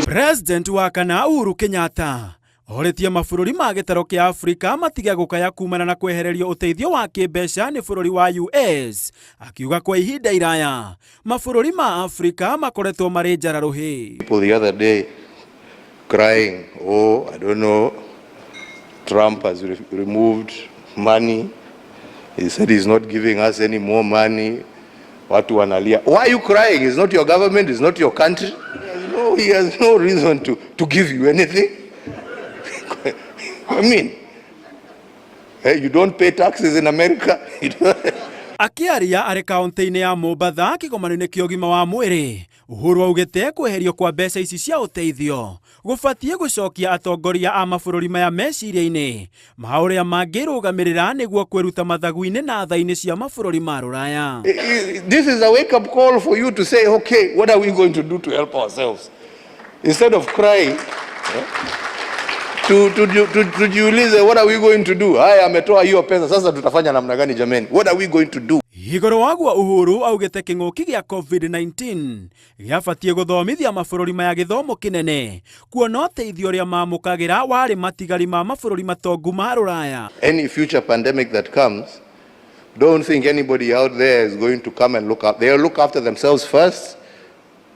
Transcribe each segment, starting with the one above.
President wa kana Uhuru Kenyatta orĩtie mabũrũri ma gĩtaro kĩa Afrika matige gũkaya kumana na kwehererio ũteithio wa kĩmbeca nĩ bũrũri wa US, akiuga kwa ihinda iraya mabũrũri ma Afrika makoretwo marĩ njara rũhĩ. People the other day crying, "Oh, I don't know, Trump has removed money. He said he's not giving us any more money." Watu wanalia. Why are you crying? It's not your government, it's not your country. He has no reason to give you anything. I mean, hey, you don't pay taxes in America. You don't. Akĩaria arĩ kaunti-inĩ ya Mombatha kĩgomano-inĩ kĩa ũgima wa mwĩrĩ, Uhuru augĩte kweherio kwa mbeca ici cia ũteithio gũbatiĩ gũcokia atongoria a mabũrũri maya meciria-inĩ ma ũrĩa mangĩrũgamĩrĩra nĩguo kwĩruta mathagu-inĩ na tha-inĩ cia mabũrũri ma rũraya. This is a wake-up call for you to say, "Okay, what are we going to do to help ourselves?" Instead of crying, tujiulize, what are we going to do? Haya, ametoa hiyo pesa, sasa tutafanya namna gani jameni? What are we going to do? Igũrũ waguo Uhuru augĩte kĩng'ũki gĩa COVID-19 gĩabatiĩ gũthomithia mabũrũri maya gĩthomo kĩnene kuona ũteithio ũrĩa mamũkagĩra warĩ matigari ma mabũrũri matongu ma rũraya. Any future pandemic that comes, don't think anybody out there is going to come and look up. They'll look after themselves first.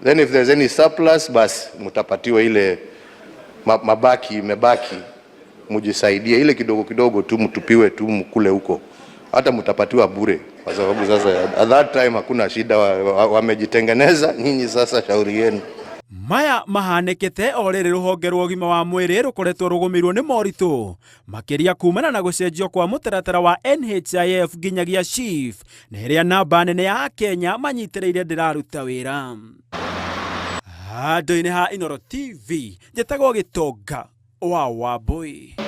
Then if there's any surplus, bas mutapatiwa ile mabaki imebaki, mujisaidie ile kidogo kidogo tu, mtupiwe tu mkule huko, hata mtapatiwa bure, kwa sababu sasa at that time hakuna shida, wamejitengeneza wa, wa nyinyi sasa shauri yenu. Maya mahanĩkĩte o rĩrĩ rũhonge rwa ũgima wa mwĩrĩ rũkoretwo rũgũmĩirwo nĩ moritũ makĩria kumana na gũcenjio kwa mũtaratara wa NHIF nginyagia SHIF, na ĩrĩa namba nene ya Akenya manyitĩrĩire ndĩraruta wĩra. Handũ-inĩ ha Inooro TV, njĩtagwo Gĩtonga wa Wambui.